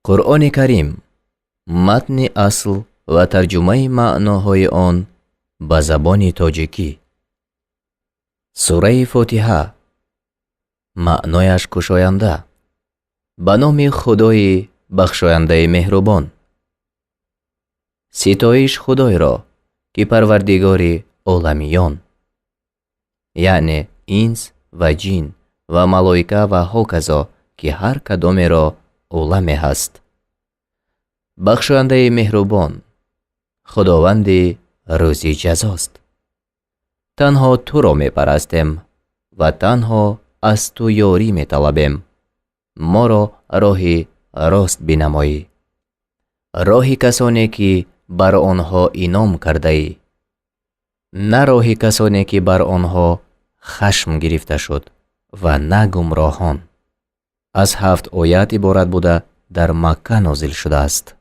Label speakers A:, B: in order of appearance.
A: Қуръони Карим, матни асл ва тарҷумаи маъноҳои он ба забони тоҷикӣ. Сураи Фотиҳа, маънояш кушоянда. Ба номи Худои бахшояндаи меҳрубон. Ситоиш Худойро, ки парвардигори оламиён, яъне инс ва ҷин ва малоика ва ҳоказо, ки ҳар кадомеро оламе ҳаст. Бахшояндаи меҳрубон, Худованди рӯзи ҷазост. Танҳо туро мепарастем ва танҳо аз ту ёрӣ металабем. Моро роҳи рост бинамоӣ, роҳи касоне ки бар онҳо инъом кардаӣ, на роҳи касоне ки бар онҳо хашм гирифта шуд ва на гумроҳон. Аз ҳафт оят иборат буда, дар Макка нозил шудааст.